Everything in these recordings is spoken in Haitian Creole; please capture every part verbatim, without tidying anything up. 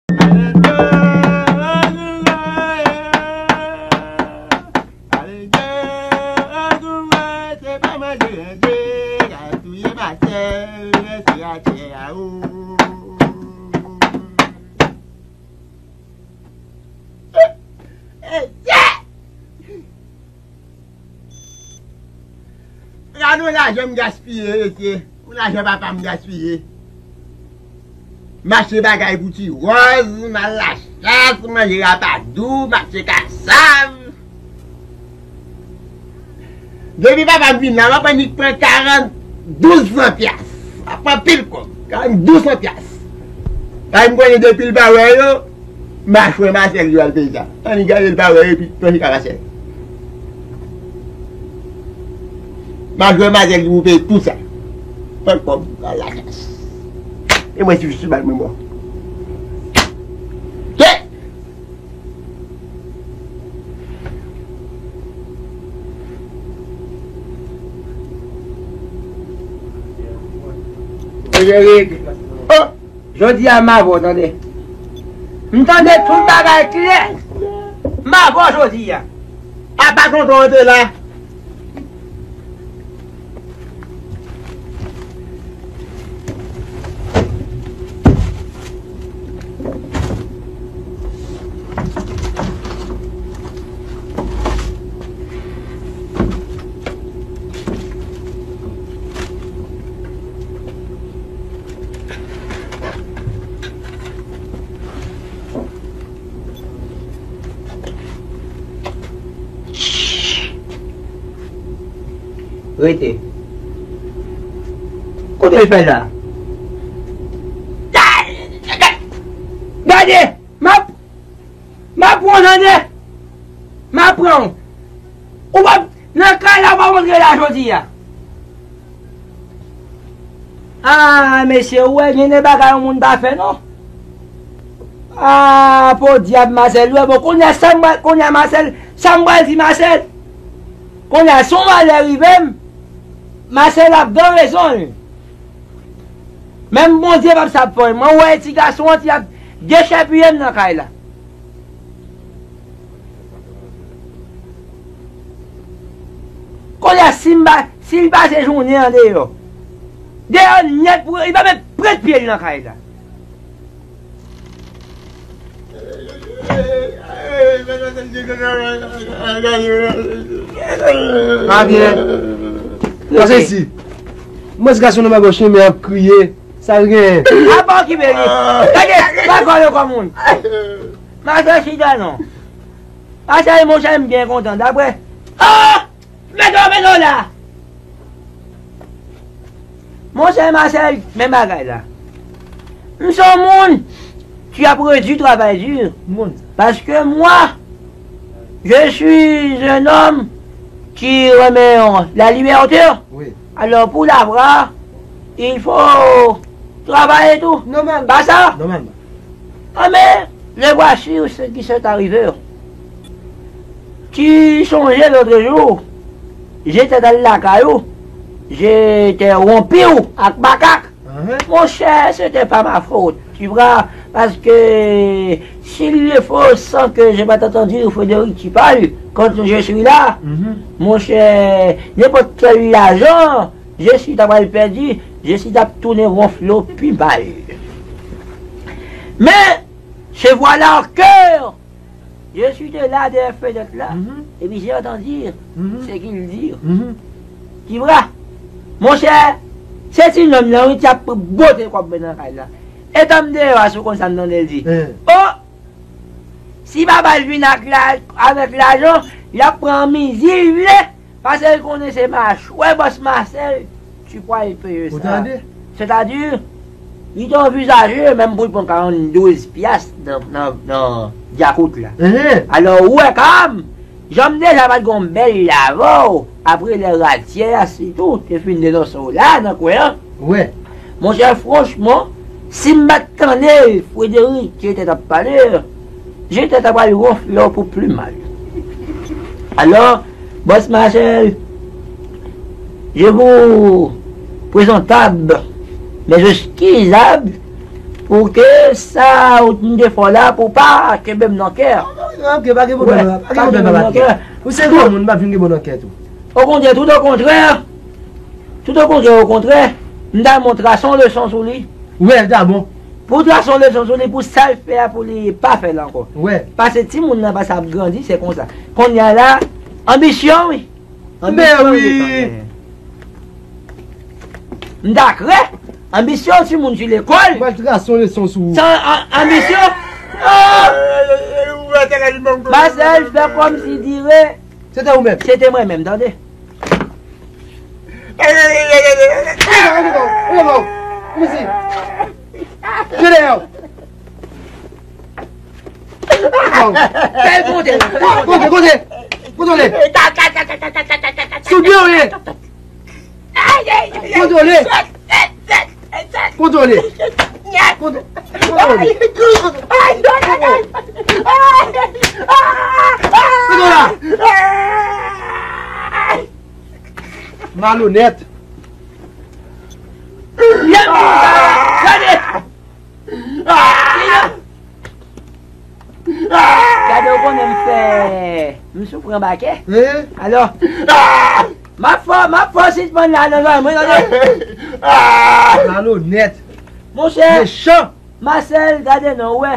Gade yon lajan m gaspiye, mesye. Yon lajan papa m gaspiye. M achte bagay pou ti Wòz, m al lachas, m manje rapadou, m achte kasav. Depi papa m vin la, m ap annik pran karanndouz san pyas. M ap pran pil kòb. Karanndouz san pyas. Kay m konnen depi l pa wè yo, machwè Masèl yo al peye sa. Annik gade l pa wè yo, epi manje ka Masèl. Machwè Masèl ki pou peye tout sa. Pran kòb, al lachas. E mwen si jis bal mwen mò. Ke! Frederic. Oh! Jodi a m avè w, tande. M tande tout bagay klè. M avè w jodi a. Apa tonton an te la? Rete. Kote l fè la? Gade! M ap, m ap pran w tande! M ap pran w! Ou p ap, nan kay la, ou p ap antre la jodi a! Ah, mesye, ou wè, gen de bagay yon moun pa fè, non. Ah, podyab, Masèl, ou wè, bon, kounye a, sa m pral, kounye a, Masèl, sa m pral di, Masèl? Kounye a, si yon malè rive m, Masèl ap gen rezon l. Menm Bondye p ap sa fè l. Mwen wè ti gason an ti ap dechèpiye m nan kay la. Kounye a, si m pa, si l pase jounen an deyò, deyò nèt, pou li pa menm pran pye l nan kay la. Pa byen. Pase isi. Mwen se gason nan mwen gòch men ap kriye. Sa l gen? Apa w ki beni? Gade, pa kòl yo kò moun. Mache chita non. Mache monchè m byen kontan. Dapre. Ah! Mete w, mete w la. Monchè Masèl, men bagay la. M se yon moun ki ap redi travay di. Moun. Paske mwa, je suis un homme ki renmen la libète. Wi. Alò, pou l ap ra, il faut travailler tou. Nòmalman. Pa sa? Nòmalman. Ah, mais, le voici ce qui s'est arrivé. Tu songes l'autre jour, j'étais dans la caillou, j'étais rompu avec macaque. Monchè, c'était pas ma faute. Tu vois, parce que s'il le faut, sans que je m'entende dire, Frédéric, tu parles, quand je suis là, monchè, nenpòt kèl lajan, Jesi ta pral pèdi, Jesi t ap tounen wonfle w pi mal. Men, se vwa la ke Jesi te la dèyè fenèt la, epi j'ai entendu ce qu'il dit. Ki vwa? Monchè, se ti nonm nan, wi, ki ap bote kòb mwen nan kay la. Etan m deyò a, si w konn sa m tande l di. O! Si papa l vin ak la, avèk lajan, l ap pran mizi l vle, paske l konnen se machwè bòs Masèl ki pral peye sa. Sètadi, li te anvizaje menm pou l pran karanndouz pyas nan, nan, nan dyakout la. Alò, ou wè kanmenm, jan m deja pa t gen yon bèl lavè w, apre lè radyè a sitou te fin denonse w la nan kwen an. Monchè, franchman, si m pa t tande Frédéric ki te t ap pale, je te t ap pral wonfle w pou pi mal. Alò, bòs Masèl, je vous présentable mes excusables Pou ke sa ou t mande fò la, pou pa kenbe m nan kè. Ok, pa gen pwoblèm, pa gen pwoblèm, papa. Ou se granmoun, m pa vin gen bon nan kè tou. Okontrè, tout okontrè, tout okontrè, okontrè, m ta montre sa yon leson sou li. Wè, ta bon. Pou trase yon leson sou li, pou sa l fè a, pou li pa fè l ankò. Wè. Paske timoun nan, paske ap grandi, se konsa. Kounye a la, anbisyon, wi. Men wi. M ta krè, anbisyon timoun sou lekòl. Mwen trase yon leson sou ou. San an- anbisyon. Masèl fè kòmsi dire. Se te ou menm. Se te mwen menm, tande. Mesi. Kile yo. Kay konte. Konte, konte. Kontwole. Sou byen ou ye. Kontwole. Kontwole. Kontwole. Kontwole. Kontwole. Malonèt. Gade! Gade, ou konnen m fè, m soufri anba kè. Alò, m ap fè, m ap fè sispann la nan zòrèy mwen, tande. Malonèt. Monchè, mechan. Masèl, gade non, ou wè.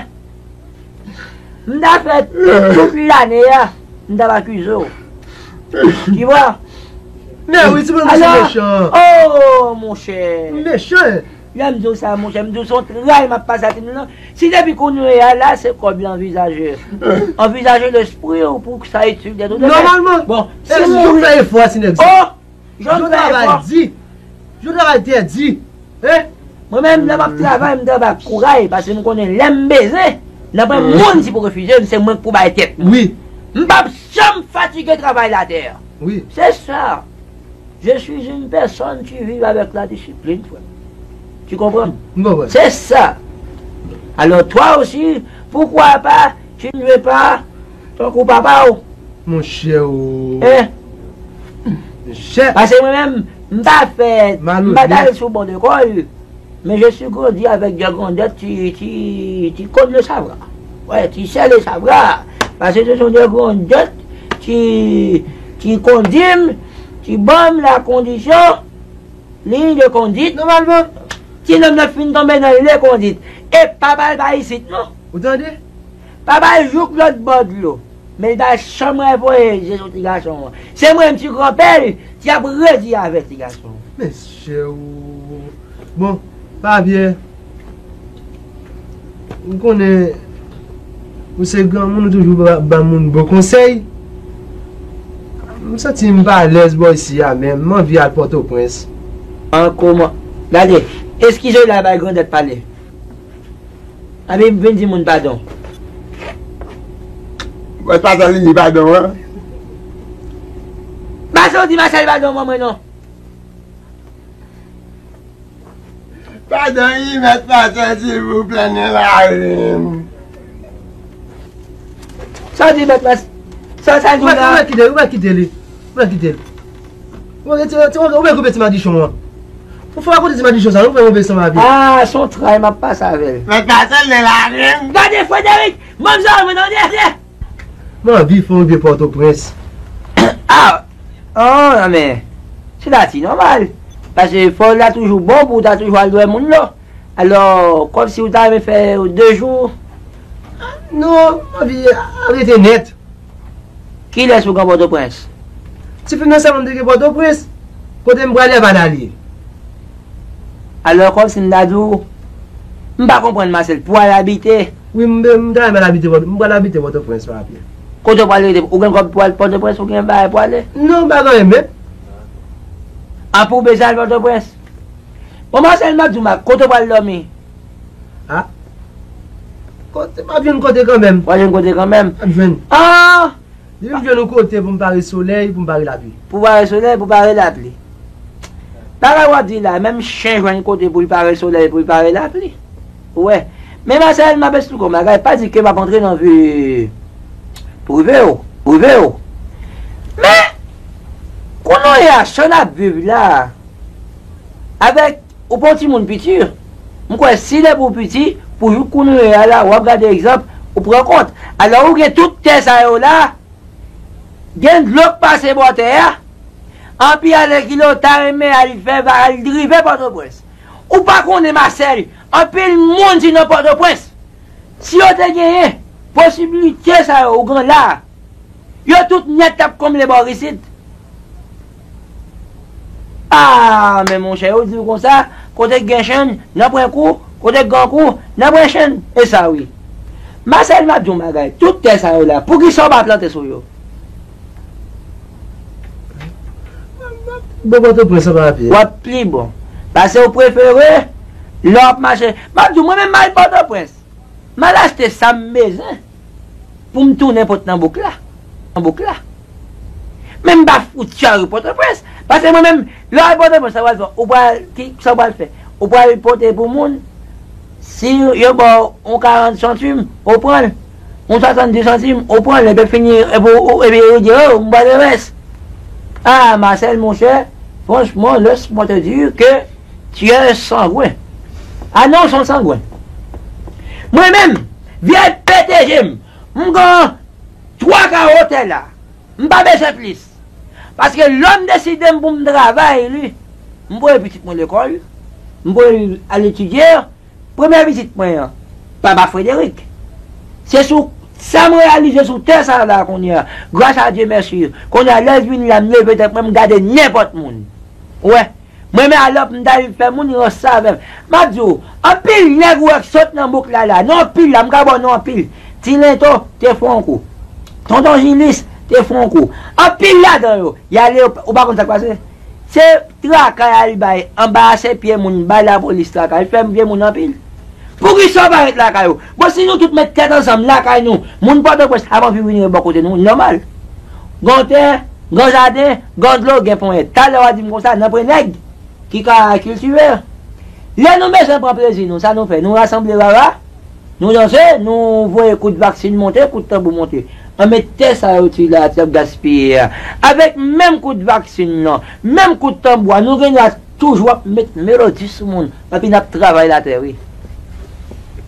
M ta fè tout lane a, m t ap akize w. Tu vois? Men wi, ti moun, mechan. Oh, monchè. Mechan. Lè m di w sa, monchè, m di w se yon tray m ap pase ak timoun nan. Si depi kounye a la, se kòb la anvizaje. Anvizaje lespri w pou sa itil de tout. Nòmalman, bon, e si ou fè efò a, ti nèg sa. Oh! Jan travay di. Jan travay tè di. Hein? Mwen menm, lè m ap travay, m travay ak kouray, paske m konnen lè m bezwen, nan pwen moun ki pou refize m, se mwen k pou bay tèt mwen. Wi. M p ap janm fatige travay latè. Wi. Se sa. Je suis une personne qui vit avec la discipline, frère. Tu comprends? M konprann. C'est ça. Alors toi aussi, pourquoi pas, tu ne veux pas tankou papa w. Monchè o. Hein? Monchè. Paske mwen menm, m pa fè, m pa t al sou bò lekòl. Men je suis grandi avec des grands-ducs qui, qui, qui connaissent le savoir. Ouais, qui sait le savoir. Parce que ce sont des grands-ducs qui, qui condiment, qui ban m la condition, ligne de conduite. Nòmalman, ti nonm nan fin tonbe nan ligne de conduite. E pa pral pa isit, non. Ou tande? Papa l jouk lòt bò dlo, men li pa janm revoye je sou ti gason an. Se mwen menm ti granpè l ki ap redi avè ti gason an. Mesye o. Bon, Papyè, m konnen ou se granmoun, ou toujou ba, ba moun bon konsèy. M santi m pa alèz bò isi a menm, m anvi al Pòtoprens. An kòman? Gade, eskize w la bay grandèt pale. Ann vin di moun padon. Bòs Pasèl vin di padon an. Pase w di Masèl padon ban mwen non. Padon wi, mèt Pasèl, silvouplè, nan lari m. Sa w di mèt Pasèl? Sa, sa l di w la? Ou mèt kite, ou mèt kite li. Ou mèt kite li. Ou mèt kite, ou mèt koupe ti madichon an. Ou fè rakonte ti madichon sa, ou fè move san papye. Ah, se yon tray m ap pase avè l. Mèt Pasèl nan lari m. Gade Frederick, manzè mwen nan dèyè. M anvi fè w rive Pòtoprens. Ah, oh, non, men, se dati nòmal. Paske fò w la toujou bon pou w ta toujou al wè moun la. Alò, kòmsi w ta renmen fè de jou. Non, m anvi arete nèt. Kilès ou gen Pòtoprens? Ti fi nan sèlman m te gen Pòtoprens. Kote m prale a pa la li ye. Alò, kòmsi m ta di w, m pa konprann, Masèl, pou w al abite. Wi, m, m ta renmen al abite Pòto-, m pral abite Pòtoprens, papye. Kote w pral rete? Ou gen kòb pou al Pòtoprens, ou gen bagay pou ale? Non, m pa gen anyen menm. A, pou w bezwen al Pòtoprens? Bon, Masèl, m ap di w, ma, kote w pral dòmi? A? Kote, m ap jwenn kote kanmenm. W ap jwenn kote kanmenm? M ap jwenn. Ah! Depi m jwenn yon kote pou m pare solèy, pou m pare lapli. Pou pare solèy, pou pare lapli. Bagay w ap di la, menm chen jwenn kote pou l pare solèy, pou l pare lapli. Ou wè. Men Masèl, m ap esplike w bagay, pa di ke m ap antre nan vi prive w, prive w. Men, kounye a, jan n ap viv la, avèk, ou pa yon timoun piti. M kwè si depi w piti, pou jouk kounye a la, w ap gade egzanp, ou pran kont. Alò, ou gen tout tè sa yo la, gen dlo k pase bò tè a, anpil alèkile w ta renmen al fè, al drive Pòtoprens. Ou pa konnen, Masèl, anpil moun ki nan Pòtoprens, si yo te genyen posiblite sa yo, ougan la, yo tout nèt t ap konble bò isit. Ah, men monchè, yo di w konsa, kote k gen chenn, nan pran kou, kote k gen kou, nan pran chenn. E sa wi. Masèl, m ap di w yon bagay, tout tè sa yo la, poukisa w pa plante sou yo? Bon, Pòtoprens an pa pye. W ap pi bon. Paske w prefere, lè w ap mache. M ap di w, mwen menm, m al Pòtoprens. M al achte sa m bezwen pou m tounen pot nan bouk la. Nan bouk la. Men m pa fout chari Pòtoprens. Paske mwen menm, lè w al Pòtoprens, sa w al fè? Ou pral, ki, sa w pral fè? Ou pral pote pou moun? Si yo ba w yon karant santim, ou pran l. Yon swasanndis santim, ou pran l. Epi fini, epi, ou- epi ou di, oh, m pral remès. Ah, Marcel, monchè, franchman, laisse-moi te dire que tu es un sangwen. Ah non, son sangwen. Mwen menm, vye pete je m, m gen twa kawo tè la. M pa bezwen plis. Paske lè m deside m pou m travay li, m voye pitit mwen lekòl, m voye l al etidye, premye pitit mwen an, Papa Frédéric. Se sou sa m reyalize sou tè sa la kounye a. Gras a Dye mèsi. Kounye a, lè l vin la, m leve tèt mwen, m gade nenpòt moun. Ou wè? Mwen menm alò m ta rive fè moun ranse avè m. M ap di w, anpil nèg ou wè k sot nan bouk la la, nan anpil la, m ka ba w non anpil. Ti Lento te fè yon kou. Tonton Jilis te fè yon kou. Anpil ladan yo, y ale, ou pa konn sa k pase? Se traka y al bay, anba a se pye moun, bay lapolis traka, l fè vye moun anpil. Poukisa w pa ret lakay ou? Bon, si nou tout met tèt ansanm lakay nou, moun Pòtoprens ap anvi vin ret bò kote nou, nòmal. Gen tè, gen jaden, gen dlo, gen ponyèt. Talè w a di m konsa, nan pre nèg ki ka kiltive. Lè nou bezwen pran plezi nou, sa nou fè? Nou rasanble rara, nou danse, nou voye kout vaksin monte, kout tanbou monte. An met tè sa yo ti la, ti ap gaspiye a. Avèk menm kout vaksin nan, menm kout tanbou a, nou gen dwa toujou ap met melodi sou moun. Anpi n ap travay latè, wi.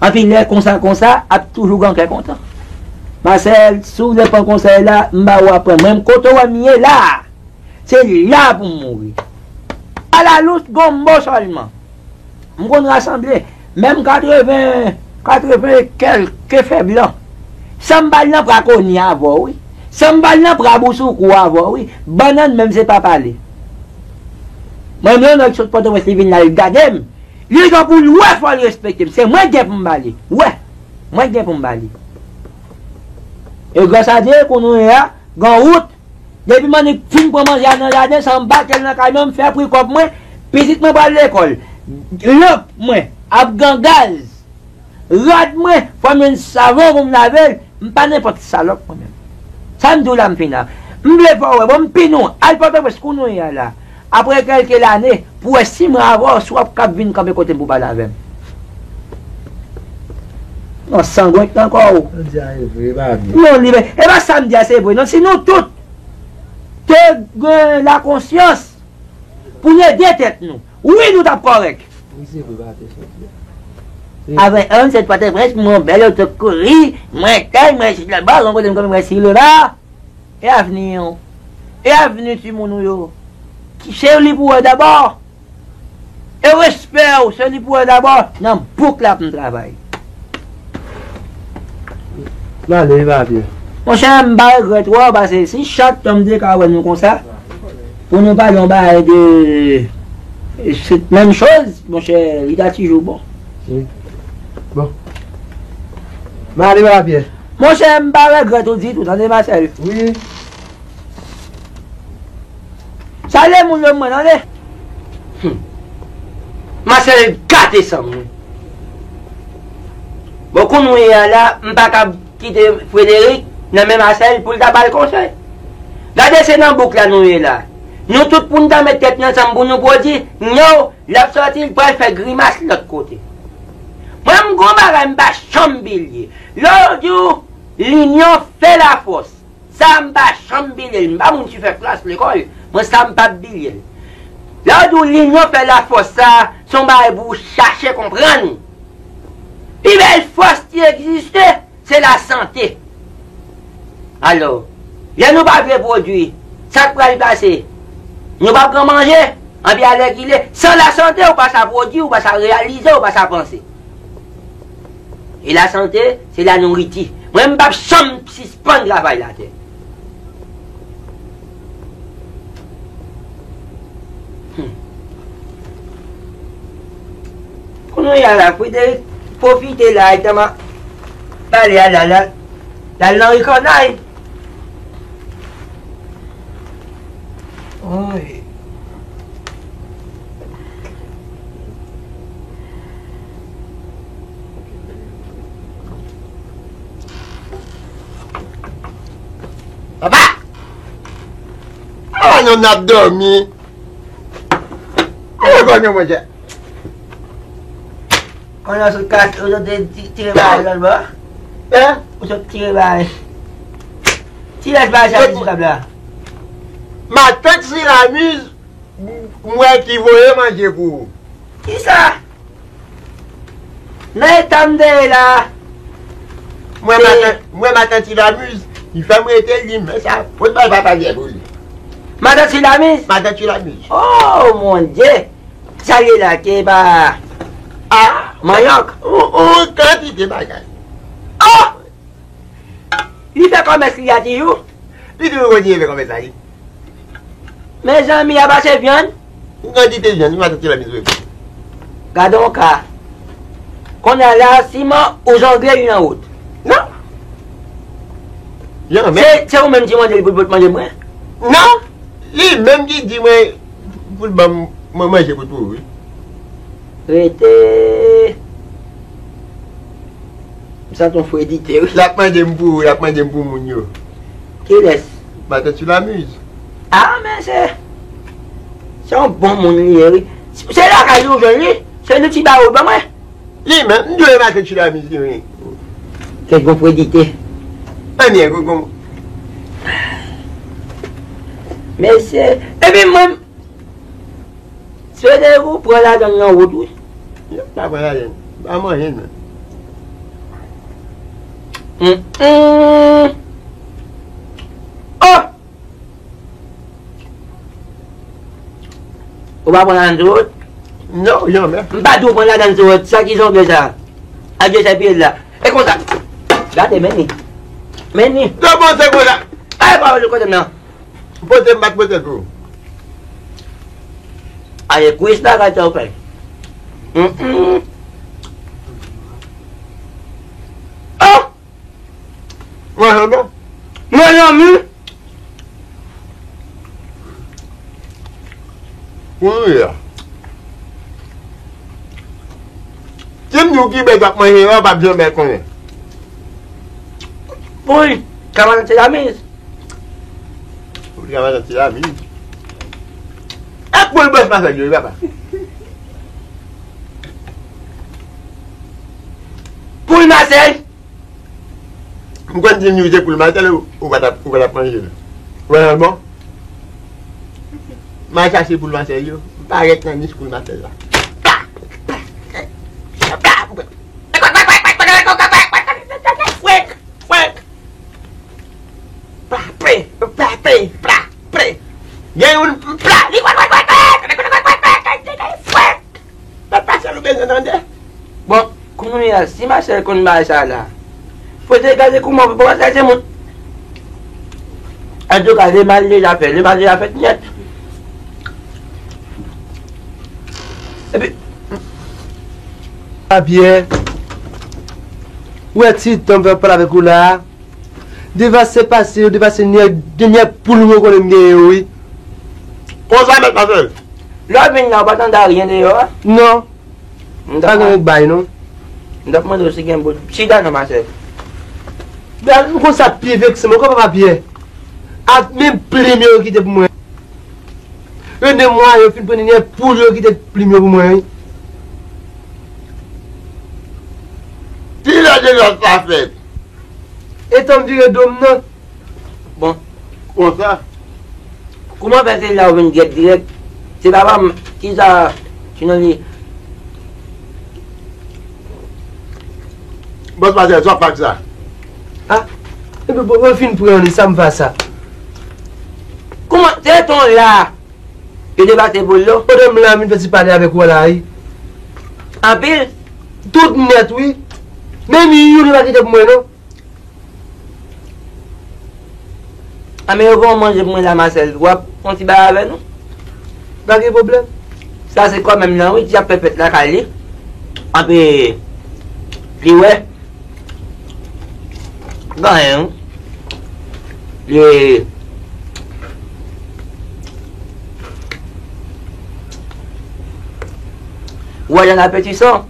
Anpi lè konsa, konsa, ap toujou gen kè kontan. Masèl, si w vle pran konsèy la, m ba ou a pran. Mwen, kote w wè m ye la, se la pou m mouri. Alalous, gonbo sèlman. M konn rasanble, menm katreven, katreven kèlke fè blan. Sa m ba l nan pra koni avè w, wi. Sa m ba l nan pra bousoukou avè w, wi. Bannann menm se pa pale. Mwen menm lè nèg sot Pòtoprens li vin la, li gade m. Li gen pou l wè fò l respekte m. Se mwen gen pou m ba li. Wè. Mwen gen pou m ba li. E gras a Dye, kounye a, gen wout. Depi m annik fin pran manje a nan jaden, sa m bake l nan kay mwen, m fè pri kòb mwen, pitit mwen pral lekòl. Lanp mwen ap gen gaz. Rad mwen, fò m jwenn savon pou m lave l. M pa nenpòt salòp mwen menm. Sa m di w la m fin la. M vle fè w wè, bon, m pini w. Al Pòtoprens kounye a la. Apre kèlke lane, pou w wè si mwen avè w, si w ap kab vin kanpe kote m pou pale avè m. Non, sangwen k nan kò w. Sa w di a e vre, pa vre. Non, li vre. E pa sa m di a se vre. Non, si nou tout te gen lakonsyans pou n ede tèt nou, wi, nou t ap kòrèk. Wi, se vre, pa te soti a. Avè ann, se Pòtoprens, mwen bèl oto kouri, mwen kay, mwen sit lòt bò, yon kote m kanpe, mwen si leba. E avni w? E avni timoun ou yo? Ki se li pou wè dabò. E respè w, se li pou wè dabò. Nan bouk la pou m travay. M ale, pa pye. Monchè, m pa regrèt wè w, paske si chak tan m te ka wè nou konsa, pou nou pale yon bagay de, se menm choz, monchè, li ta toujou bon. Wi. Bon. M ale, pa pye. Monchè, m pa regrèt ou ditou, tande, Masèl. Wi. Sa le moun yo mwen, tande. Hmm. Masèl gate sanm mwen. Bon, kounye a la, m pa ka kite Frédéric nan men Masèl pou l ta ba l konsèy. Gade, se nan bouk la nou ye la. Nou tout pou n ta met tèt nou ansanm pou nou pwodui, non, l ap sòti, l pral fè grimas lòt kote. Mwen, m gon bagay, m pa janm bliye. Lè yo di w, l'union fait la force. Sa m pa janm bliye l. M pa moun ki fè klas lekòl, mwen sa m p ap bliye l. Lè yo di w linyon fè lafòs, sa se yon bagay pou w chache konprann. Pi bèl fòs ki egziste, se lasante. Alò, lè nou pa vle pwodui, sa k pral pase? Nou p ap gen manje, anpi alèkile, san lasante, ou pa sa pwodui, ou pa sa reyalize, ou pa sa panse. E lasante, se la nouriti. Mwen, m p ap janm sispann travay latè. Hmm. Kounye a la, Frederick pwofite la, etan m ap pale a la, la, la, l nan rikònay. Oy. Papa! Ala nonm nan ap dòmi. Ala gònyon, monchè. Konnen w sot kase, ou sot ti-, tire bagay lòt bò? Hein? Ou sot tire bagay. Ti rès bagay sa ki sou tab la. Matant Silamiz, m wè ki voye manje pou ou. Kisa? Nan eta m te ye la. Mwen matant, mwen matant Silamiz, li fè m rete li, men sa, fòk bay papa vyè pou li. Matant Silamiz? Matant Silamiz. Oh, mon Dieu! Sa l ye la, ke pa manyòk? Ou, ou, kantite bagay. Oh! Li fè kòmès li a toujou? Li toujou kontinye fè kòmès la, wi. Mezanmi, a pa se vyann? Yon kantite vyann, wi, matant Silamiz, wi. Gade yon ka. Kounye a la, siman ou jangle li nan wout. Non. Janm. Se, se ou menm ki mande li pou l pot manje mwen? Non. Li menm ki di mwen pou l ban m, mwen manje pou tou, wi. Rete. M santi yon fredite, wi. L ap mande m pou, l ap mande m pou moun yo. Kilès? Matant Silamiz. Ah, men se, se yon bon moun li ye, wi. Se lakay li ou jwenn li? Se li ki ba ou ban mwen? Li menm, m dwe matant Silamiz li, wi. Kèk bon fredite. Anyen, gon, gon. Mesye, epi mwen, Frederick, ou pran ladann nan wout, wi. Yo, pa pran ladann. Pa manje, non. Hum, hum. Oh! Ou pa pran ladann sou wout? Non, janmè. M pa di w pran ladann sou wout. Sa ki zongle sa? Adye sa pye la. E konsa. Gade, men ni. Men ni. Nan pote konsa. Ay, pa wè kote m nan. Pote m bat pote tou. Ale, kwis la, gade sa w fè. Hum, hum. Oh! Mwen, non. Mwen, non, mi. Kounye a. Si m di w ki bèt w ap manje la, w p ap janm konnen. Poul, kamaran se lamiz. Poul, kamaran se lamiz. E poul bòs Masèl yo, papa. Poul Masèl. M konn di m se poul Masèl, ou pa t ap, ou pa t ap manje l. Ou wè l bon? M al chache poul Masèl yo. M parèt nan nich poul Masèl la. Pa! Pa! Pa! Fwèk! Fwèk! Pa! Pre! Pa! Pre! Pa! Pre! Gen youn, pa! Li fwèk! Fwèk! Fwèk! Fwèk! Fwèk! Papa Sèl ou bezwen tande. Bon, kounye a, si Masèl konn bagay sa la, fò te gade kouman pou papa Sèl se moun. Antouka, lemal deja fèt, lemal deja fèt nèt. Epi, Papyè, ou wè ti tan m fè pale avèk ou la a? Devase pase yo, devase nèg, de nèg poul mwen konnen m genyen yo, wi. Konsa, mèt Masèl. Lè w vin la, ou pa tande anyen deyò a? Non. M t ap, pa gen anyen k bay, non. M t ap mande w si gen bout chita nan Masèl. Ben, m konsa pye vekse m ankò, papa Pyè. Ak menm plim yo yo kite pou mwen. Yo de mwa yo fin pran nèg poul yo kite plim yo pou mwen, wi. Kilè dezas sa fèt? Etan m vire do m nan. Bon. Konsa. Kouman fè se la ou vin dyèt dirèk? Se papa m, kisa ti non li? Bòs Marcel, sa w ap fè ak sa? Ah, epi bon, mwen fin pran li, sa m fè sa? Kouman, se ton la? Yo debate pou l yo. Pandan m la, m vin fè ti pale avèk ou la, wi. Anpil? Tout nèt, wi. Menm youn li pa kite pou mwen, non. A, men yo gen yon manje pou mwen la, Marcel. W ap fè yon ti bagay avè nou? Pa gen pwoblèm. Sa se kòmè m nan, wi, ki ap fè fèt lakay li. Anpi, li wè. Gen anyen, wi. Li wè jan apetisan.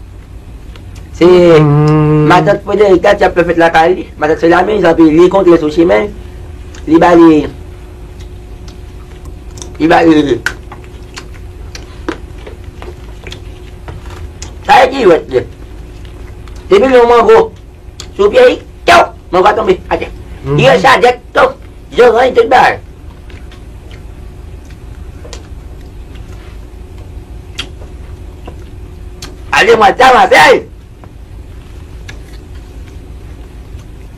Se matant Frederica ki ap fè fèt lakay li. Matant Selamin, epi li kontre sou chimen. Li ba li, li ba li, sa e ki jwèt li. Depi li yon mango sou pye li, tyow, mango a tonbe atè. Li rechajè, tyow, zoranj, tout bagay. Ale mwa ta, Marcel.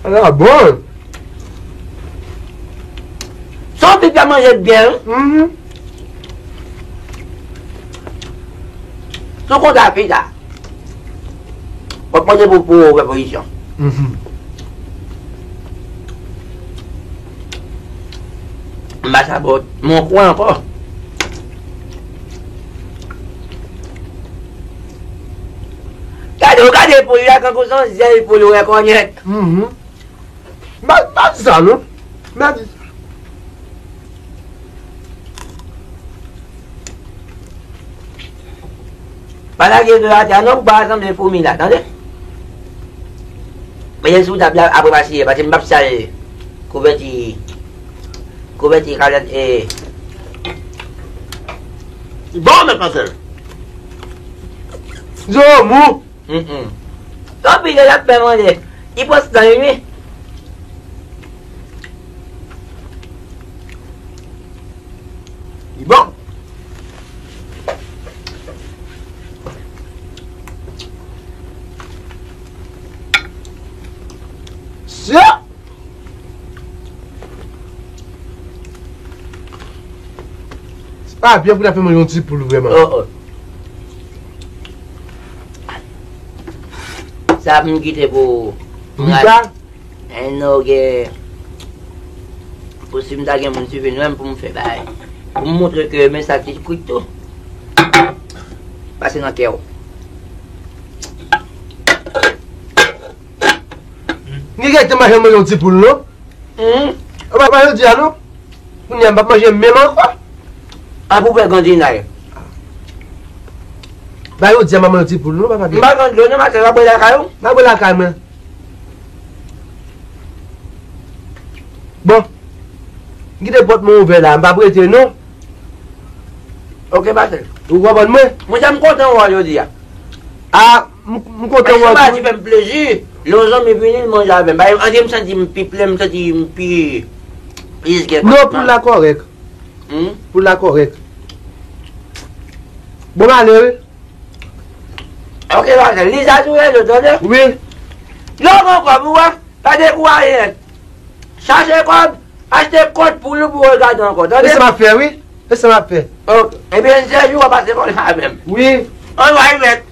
Ala bon. Son fi fè manje byen, wi. Mhm. Sou konsa fi sa. W ap manje pou, pou, pou pozisyon. Mhm. M pa sa bòt, mon kwen ankò. Gade, w gade poul la, kankou se yon zèl poul ou rekònèt. Mhm. M pa, m pa di sa, non. M pa di sa. Pa lage zo atè a non, pou pa sanble foumi la, tande? Mete l sou tab la, apre pa siye, paske m p ap sal kouvèti, kouvèti kalòt, e. Bon, mèt Marcel. Zo mou. Mm-mm. Tanpri, lè l ap fè manje, li pran san li, wi. Li bon. Sè! Se pa byen pou ta fè manje yon ti poul vrèman. Oh, oh. Sa ap m kite pou Rita? Enn nou gen pou si m ta gen moun swiv mwen pou m fè bagay. Pou m montre ke men sa ki kwit tou. Pase nan kè w. M gen kèk tan m pa janm manje yon ti poul, non. Hum. Ou pa, pa jodi a, non. Kounye a, m p ap manje menm ankò. A pou pè Gandinay. Ba yo di a manman yo ti poul, non, papa. M pa pran dlo, non, maten, m ap bwè lakay ou. M ap bwè lakay mwen. Bon. M kite pòt mwen ouvè la, m p ap rete, non. Ok, maten. Ou konprann mwen? Mwen, jan m kontan wè w jodi a. A, m, m kontan wè w tou. Sa di fè m plezi. Lè yon zanmi vini, l manje avè m. Paske, antre m santi m pi plen, m santi m pi, pi gen kontantman. Non, poul la kòrèk. Hmm? Poul la kòrèk. Bon, m ale, wi. Ok, maten. Li sa sou rezo, tande? Wi. Lè w gen kòb, ou wè, pa dekouraje nèt. Chache kòb, achte kòt poul ou pou w gade ankò, tande? E sa m ap fè, wi. E sa m ap fè. Ok. Ebyen, se jou w ap pase konsa menm. Wi. All right, mèt.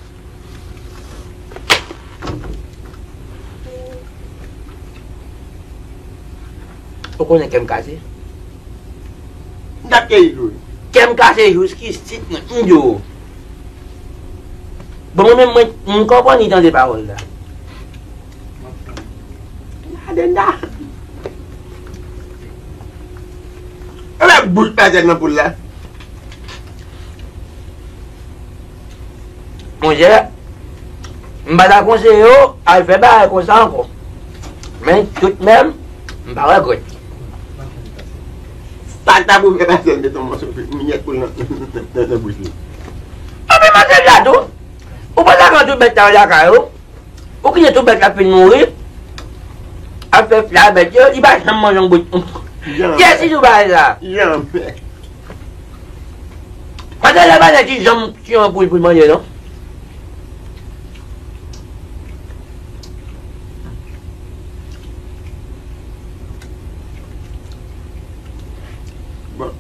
Ou konnen kè m kase? M t ap keyi dlo. Kè m kase jiskisi tit mwen, m di w. Bon, mwen menm, mwen, m konprann li tande pawòl la. Gade la. Ala bout pètèt nan poul la. Monchè, m pa ta konseye w al fè bagay konsa ankò. Men tout menm, m pa regrèt. Pa ta pou fè pase l mete yon mòso miyèt poul nan, nan, nan, nan bouch li. Anpi maten la tou, ou pa ta pran tout bèt la lakay ou. Ou kite tout bèt la fin mouri. Ap fè fla bèt yo, li pa janm manje yon bout. Janm. Kiyès ki di w bagay sa? Janm. Pandan lè pa nèg ki janm tiye yon poul pou l manje, non. Bon.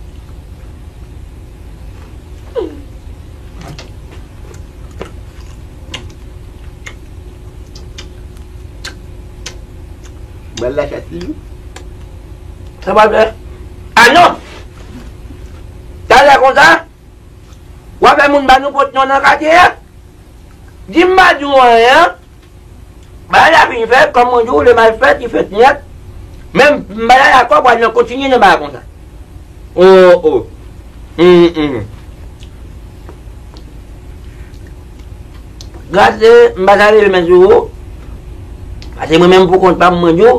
Mwen la chat li. Sa pa fè. Ah non! Talè konsa, w a fè moun ba nou pot non nan katye a. Di m pa di w anyen. Bagay la fin fèt, kòm mwen di w, le mal fèt, li fèt nèt. Men m pa dakò pou al nan kontinye nan bagay konsa. Oh, oh. Hum, hum. Gade, m pa ta leve men sou ou. Paske mwen menm pou kont pa m, mwen di w,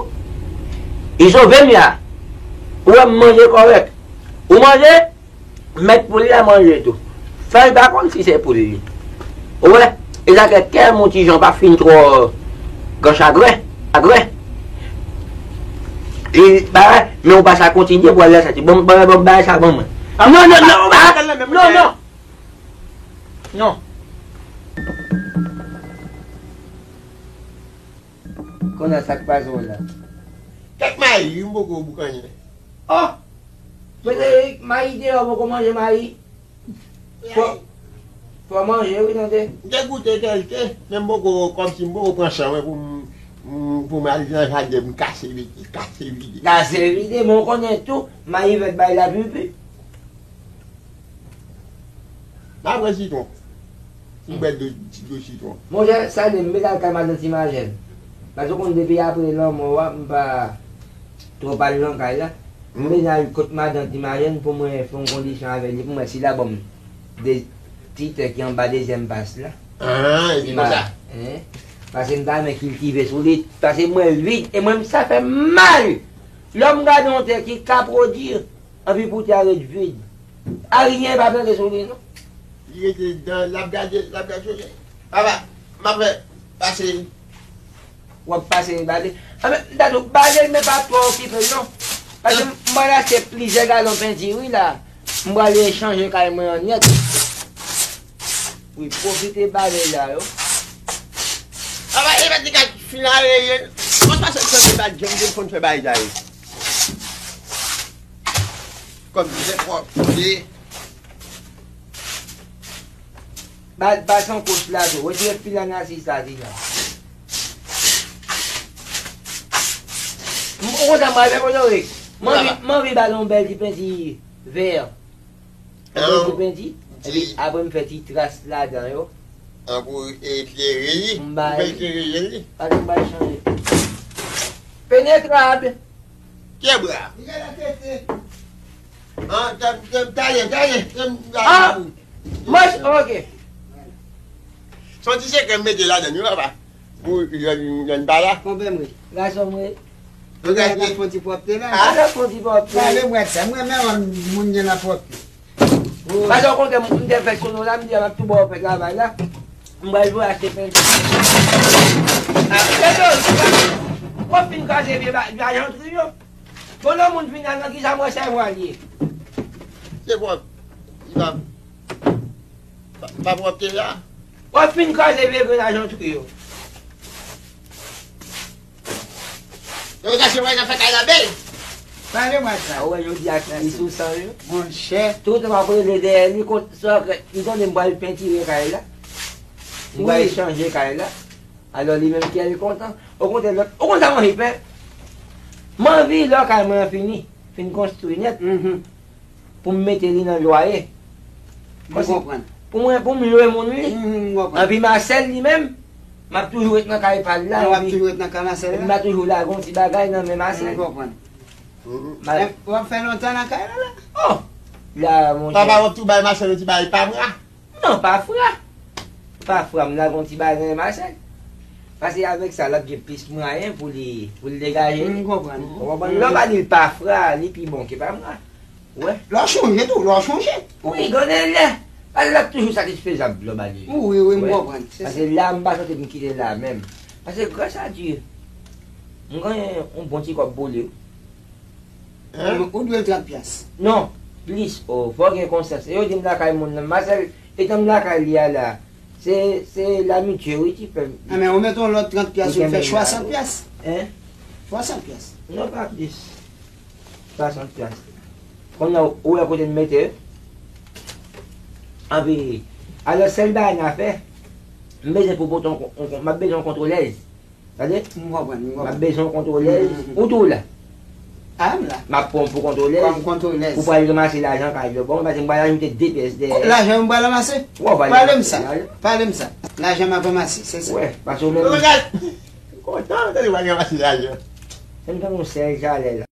li sove m ya. Ou wè m manje kòrèk. Ou manje, mèt poul la manje tou. San l pa konn si se poul li. Ou wè, e sa fè kè m yon ti jan pa fin twò gran chagren. Chagren. E, bagay, men ou pa sa kontinye pou al la sati. Bon, bon, bon, bagay sa ban mwen. Ah, non, non, non, ah, non, non. Non. Konnen sa k pase w la. Kèk mayi, wi, m poko boukannen. Oh! Frederic, mayi deyò, poko manje mayi. Fò, fò manje, wi, tande. M te goute kèlke, men m poko, kòmsi m poko pran chan mwen pou m, m, pou m al nan jaden, m kase vide, kase vide. Kase vide, men w konnen tou, mayi vèt bay lapipi. M a pran sitwon. M bwè dlo, ti dlo sitwon. Monchè, sa vle m met al kay madan Ti Majèn. Paske w konn depi apre lanmò a, m pa twò al nan kay la. M vin al kot madan Ti Majèn pou mwen fè yon kondisyon avè li, pou mwen si l a ban m de ti tè ki anba dezyèm pas la. Ah, epi konsa. Hein? Paske m ta renmen kiltive sou li, paske mwen l vid, e mwen sa fè m mal. Lè m gade yon tè ki ka pwodui, anpi pou tè a ret vid. Ayen pa plante sou li, non. Li rete dan, l ap gade, l ap gade sou li. Papa, m ap fè pase. W ap pase bale. Anben, m ta di w bale l, men pa twò okipe l, non. Paske m pral achte plizyè galon penti, wi, la. M pral chanje kay mwen an nèt. Wi, pwofite bale la, yo. Papa, e pa te ka fin areye. Mwen pa sot sot pa janm te konn fè bagay sa yo. Kòm di se pwòpte. Ba, ba san kouch la tou. Retire fil ann asiz la deja. M, ou kontan m al fè foto, wi. M anvi, m anvi ba l yon bèl ti penti vè. Yon bèl ti penti. Epi apre m fè ti tras ladan yo. An pou eklere li. M bay. Pou eklere li. Pati m bay chanje. Penetrab. Kè bra. Li gen la tete. An, ta, ta, talè, talè. Ah! Mwen, ok. Se yon ti sekrè m mete ladan, wi, papa. Pou jèn, jèn pa la. Konpè mwen. Gason mwen. Mwen ta fè yon ti pwòpte la. Ah, ta fè yon ti pwòpte. Gade mwen sa. Mwen menm moun gen la pwòpte. Paske w konn m te fè sou nou la, m di a m ap tou ba w fè travay la. M pral voye achte penti. Ah, Pedro, w ap fin kraze vye ba-, vye ajan triyo. Bon, lè moun fin al nan kisa mwen sèvwa l ye? Se pwòp. Li pa, pa, pa pwòpte la. W ap fin kraze vye grenn ajan triyo. Yo, sa se wè nan fè kay la bèl. Pale mwen sa. Ou wè jodi a ki li sou san yo. Monchè. Tout w ap rele dèyè li kont sa, li konnen m pral pentire kay la. M pral chanje kay la. Alò li menm kè l kontan. Okontrè, lòt, ou konn sa m anvi fè? M anvi lè kay mwen an fini, fin konstwi nèt. Mhm. Pou m mete li nan lwaye. M konprann. Pou mwen, pou m lwe moun li. Mhm, m konprann. Anpi Marcel li menm, m ap toujou ret nan kay pa l la. Ah, w ap toujou ret nan kay Marcel la? M ap toujou lage yon ti bagay nan men Marcel. M konprann. Mhm. W ap fè lontan nan kay la la? Oh! La, monchè. Papa, w ap tou bay Marcel yon ti bagay pa mwa? Non, pa fra. Pa fra, m lage yon ti bagay nan men Marcel. Paske avèk sa, l ap gen plis mwayen pou li, pou l degaje li. M konprann. Ou konprann? Lè w pa di l pa fra, li pi bon ke pa mwa. Wè. Lè w chonje tou, lè w chonje. Wi, gen de lè. Paske l ap toujou satisfezab lè w ba li. Wi, wi, m konprann. Paske la, m pa santi m kite l la menm. Paske gras a Dye, m genyen yon bon ti kòb pou li. Hein? Ou dwe l trant pyas. Non. Plis, o, fò gen konsyans. E yo di m lakay moun nan. Masèl, etan m lakay li a la, se, se lamitye, wi, ki fè m. A, men ou mete yon lòt trant pyas, ou fè swasant pyas. Hein? Swasant pyas. Non, pa plis. Swasant pyas. Kounye a, ou wè kote m mete yo? Anpi, alò, sèl bagay n a fè, m bezwen pou pote yon kon-, yon kon-, m ap bezwen yon kontwolèz. Tande? M konprann, m konprann. M ap bezwen yon kontwolèz. Mm, mm, mm. Ou tou la? A, m la. M ap pran pou kontwolèz. Kòm kontwolèz. Ou pral ranmase lajan kay yo. Bon, paske m pral ajoute de pyès dèyè. Lajan m pral ranmase? Wè, w pral ranmase lajan. Pale m sa. Pale m sa. Lajan m ap ranmase, se sa. Wè, paske ou menm. Ou gad! M kontan, tande, w pral ranmase lajan. Se m tankou yon sèl jalè la.